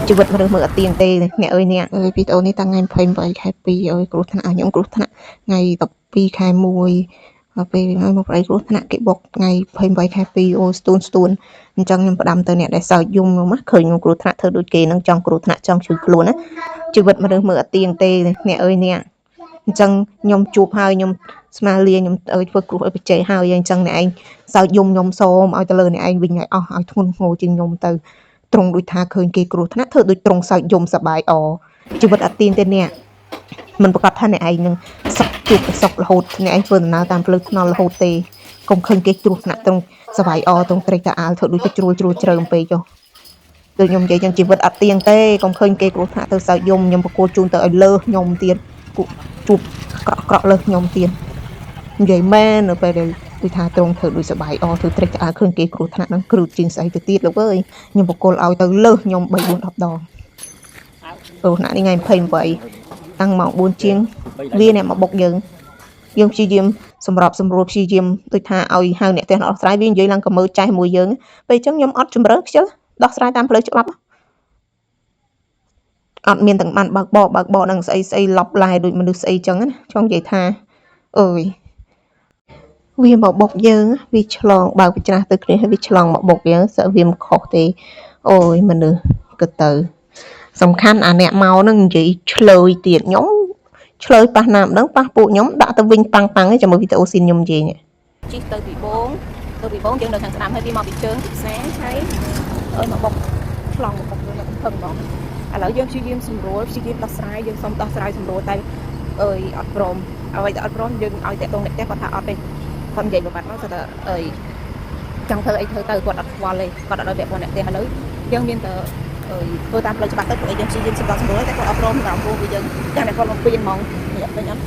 ជីវិតមនុស្សមើលអត់ទៀងទេអ្នកអើយអ្នកអើយវីដេអូនេះតាំងថ្ងៃ28ខែ2អើយគ្រោះថ្នាក់ខ្ញុំគ្រោះថ្នាក់ថ្ងៃ12ខែ1ហើយពេលហើយមកប្តីគ្រោះថ្នាក់គេបុកថ្ងៃ28ខែ2អូស្ទួនស្ទួនអញ្ចឹងខ្ញុំផ្ដាំទៅអ្នកដែលសើចយំខ្ញុំណាឃើញខ្ញុំគ្រោះថ្នាក់ធ្វើដូចគេនឹងចង់គ្រោះថ្នាក់ចង់ឈឺខ្លួនណាជីវិតមនុស្សមើលអត់ទៀងទេអ្នកអើយអ្នកអញ្ចឹងខ្ញុំជួបហើយខ្ញុំស្មាលាខ្ញុំអើយធ្វើគ្រោះឲ្យបច្ចេកហើយអញ្ចឹងអ្នកឯងសើចយំខ្ញុំសូមឲ្យទៅលើអ្នកឯងវិញឲ្យអស់ឲ្យធ្ងន់ធ្ងរជាងខ្ញុំទៅ ត្រង់ដូចថាឃើញគេគ្រោះថ្នាក់ធ្វើដូចត្រង់សើចយំសប្បាយអជីវិតអត់ទៀងទេអ្នកមិនប្រកាសថាអ្នកឯងនឹងសុខជួបតែសុខរហូតអ្នកឯងធ្វើដំណើរតាមផ្លូវថ្នល់រហូតទេកុំឃើញគេគ្រោះថ្នាក់ត្រង់សប្បាយអត្រង់ត្រេកតាអាលធ្វើដូចទៅជ្រួលជ្រួលជ្រើមពេកចុះដូចខ្ញុំនិយាយចឹងជីវិតអត់ទៀងទេកុំឃើញគេគ្រោះថ្នាក់ទៅសើចយំខ្ញុំប្រគល់ជូនទៅឲ្យលើសខ្ញុំទៀតគក់ជួបក្រក់ក្រក់លើសខ្ញុំទៀតនិយាយមែននៅពេលដែលដូចថាត្រង់ធ្វើដូចសប្បាយអធ្វើត្រេកតាអាលឃើញគេគ្រោះថ្នាក់ហ្នឹងគ្រឹះជាងស្អីទៅទៀតលោកអើយ ខ្ញុំបកគលឲ្យទៅលើសខ្ញុំ3 4 10ដងព្រោះថ្នាក់នេះថ្ងៃ28តាំងម៉ោង4ជាងវាអ្នកមកបុកយើងយើងព្យាយាមសម្របសម្រួលព្យាយាមដូចថាឲ្យហៅអ្នកផ្ទះដោះស្រាយវានិយាយឡើងក៏មើលចេះមួយយើងពេលអញ្ចឹងខ្ញុំអត់ជំរឿខ្ជិលដោះស្រាយតាមផ្លូវច្បាប់អត់មានទាំងបានបើកបបើកបនឹងស្អីស្អីឡប់ឡែដូចមនុស្សស្អីចឹងណាចង់និយាយថាអើយវាមកបុកយើងវាឆ្លងបើកវិច្រាស់ទៅគ្នាហើយវាឆ្លងមកបុកយើងសើវាមិនខុសទេអូយមនុស្សក៏ទៅ សំខាន់អាអ្នកមកនឹងនិយាយឆ្លើយទៀតខ្ញុំឆ្លើយប៉ះណាម្ដងប៉ះពួកខ្ញុំដាក់ទៅវិញប៉ាំងប៉ាំងឯងចាំមើលវីដេអូស៊ីនខ្ញុំនិយាយនេះ ជិះទៅពីបងទៅពីបងយើងនៅខាងស្ដាំហើយវាមកពីជើងពីផ្សារហើយអើយមកបុកឆ្លងមកបុកយើងមកកំភឹងហ្មងឥឡូវយើងព្យាយាមសម្រួលព្យាយាមដោះស្រាយយើងសុំដោះស្រាយសម្រួលតែអើយអត់ព្រមអ្វីដែលអត់ព្រមយើងឲ្យតាក់ទងអ្នកផ្ទះគាត់ថាអត់ទេគាត់និយាយមួយបាត់មកគាត់ថាអើយចង់ធ្វើអីធ្វើទៅគាត់អត់ខ្វល់ទេគាត់អត់ឲ្យពាក់ព័ន្ធអ្នកផ្ទះឥឡូវយើងមានតែអើយធ្វើតាមផ្លូវច្បាប់ទៅព្រោះយើងព្យាយាមសម្របសម្រួលតែគាត់អត់ព្រមតាមព្រោះវាយើងចាំតែគាត់មកពៀនហ្មងនេះពេញអត់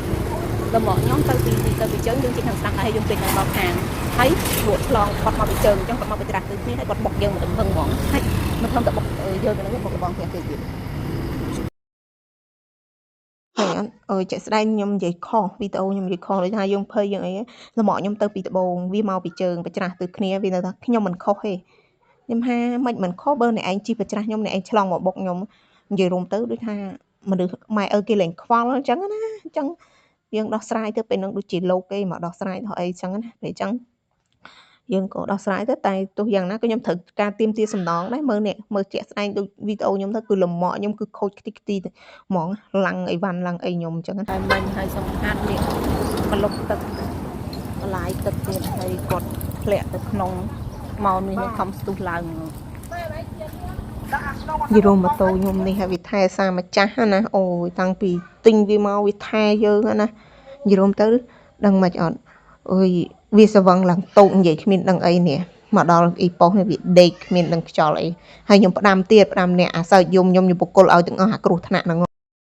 ដល់មកខ្ញុំទៅពីទៅពីជើងយើងជិះខាងស្ដាំដែរហើយយើងពេញមកខាង ហើយរួចឆ្លងគាត់មកពីជើងអញ្ចឹងគាត់មកពីច្រាស់ទិសនេះហើយគាត់បុកយើងមកទំហឹងហ្មងហើយមិនធំតែបុកយើងទៅនឹងបុកលបងផ្ទះគេទៀត ហើយអត់អើយជាក់ស្ដែងខ្ញុំនិយាយខុសវីដេអូខ្ញុំនិយាយខុសដូចថាយើងភ័យយើងអីល្មមខ្ញុំទៅពីត្បូងវាមកពីជើងបច្រាស់ទិសគ្នាវានៅថាខ្ញុំមិនខុសទេខ្ញុំថាមិនមិនខុសបើអ្នកឯងជិះបច្រាស់ខ្ញុំអ្នកឯងឆ្លងមកបុកខ្ញុំនិយាយរួមទៅដូចថាមនុស្សម៉ែឪគេលែងខ្វល់អញ្ចឹងណាអញ្ចឹងយើងដោះស្រាយទៅពេលហ្នឹងដូចជាលោកគេមកដោះស្រាយដល់អីអញ្ចឹងណាពេលអញ្ចឹងយើងក៏ដោះស្រាយទៅតែទោះយ៉ាងណាក៏ខ្ញុំត្រូវការទៀមទាសំណងដែរមើលនេះមើលជាក់ស្ដែងដូចវីដេអូខ្ញុំទៅគឺលំកខ្ញុំគឺខូចខ្ទេចខ្ទីហ្មងឡើងអីវ៉ាន់ឡើងអីខ្ញុំអញ្ចឹងណា តែមិញហើយសំខាន់នេះមកលុបទឹកបន្លាយទឹកទៀតហើយគាត់ធ្លាក់ទៅក្នុងមកនេះខំស្ទុះឡើង យីរម៉ូតូខ្ញុំនេះហើយវាថែសាម្ចាស់ណាអូយតាំងពីទិញវាមកវាថែយើងណាយីរមទៅដឹងមិនអត់អើយវាស្វឹងឡើងតូចនិយាយគ្មានដឹងអីនេះមកដល់អ៊ីប៉ុសនេះវាដេកគ្មានដឹងខ្យល់អីហើយខ្ញុំផ្ដាំទៀតផ្ដាំអ្នកអាសើចយំខ្ញុំខ្ញុំបកគលឲ្យទាំងអស់អាគ្រោះថ្នាក់ហ្នឹង